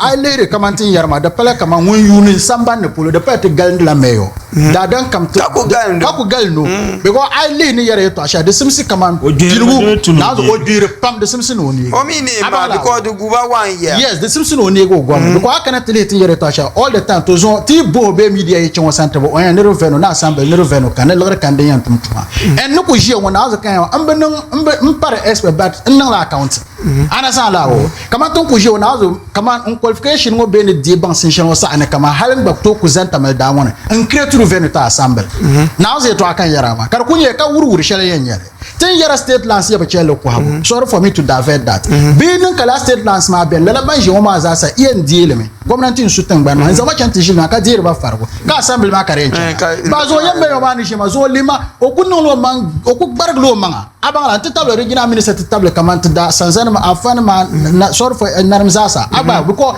A yi lihiri kaman ti ni yɛri maa, di pala kaman ŋun yuuni samban ni polo, di pala ti galindila mayor. Daadam kam ti Ka ku galindi o. Ka ku galindi o. Because a yi lihi ni yɛri yɛtɔɣa shɛli, di simsi kaman O gbihirimi piligu ni o tu ni o naanzu deegi. o gbihiri pam, di simsi ni o neegi. O mi neei A maa baŋ laa? because di guuba one year. Yes, di simsi ni o neegi o gom ni. Because a kana ti lihi ti ni yɛri yɛtɔɣa shɛli all the time, to zuɣu ti yi bohi o bee media yi chaŋ o sani ti bi o yɛn ni revenue ni assembly ni revenue ka ni liɣiri kani din yɛn tum tuma. And ni ku ʒiya ŋɔ naanzu ka yɛn m bi niŋ m bi m pari expert but n niŋla accounting. Ana saha la o kaman tin ku ʒe o naazu kaman n qualification ŋɔ bee ni deei baŋsim shɛli ŋɔ saha ni kaman hali n gba ku tooi ku zani Tamale daa ŋɔ ni n create revenue ti assembly. Naazu yɛtɔɣa ka n yɛra maa ka di ku nyɛla ka wuriwuri shɛli yɛn nyɛli. Ti ni yɛra state lands yɛ bi chɛli li kɔhibu, sorry for me to divert that, bee niŋ ka lala state lands maa beni lala ban ʒe ŋɔ maa zaasa yɛn deei li mi. Gomnanti n su tiŋgbani maa n zaŋ ba chaŋ ti ʒili maa ka deeri ba farigu ka assembly maa ka di yɛn chana. Ba zuɣu yɛn mali o maa ni ʒe maa zuɣu lima o ku niŋla o maŋ o ku gbarigila o maŋa. A baŋ la n ti tabili regional minister ti tabili kaman ti daa sanzanima afanima na sorry for nanim zaasa a gba because.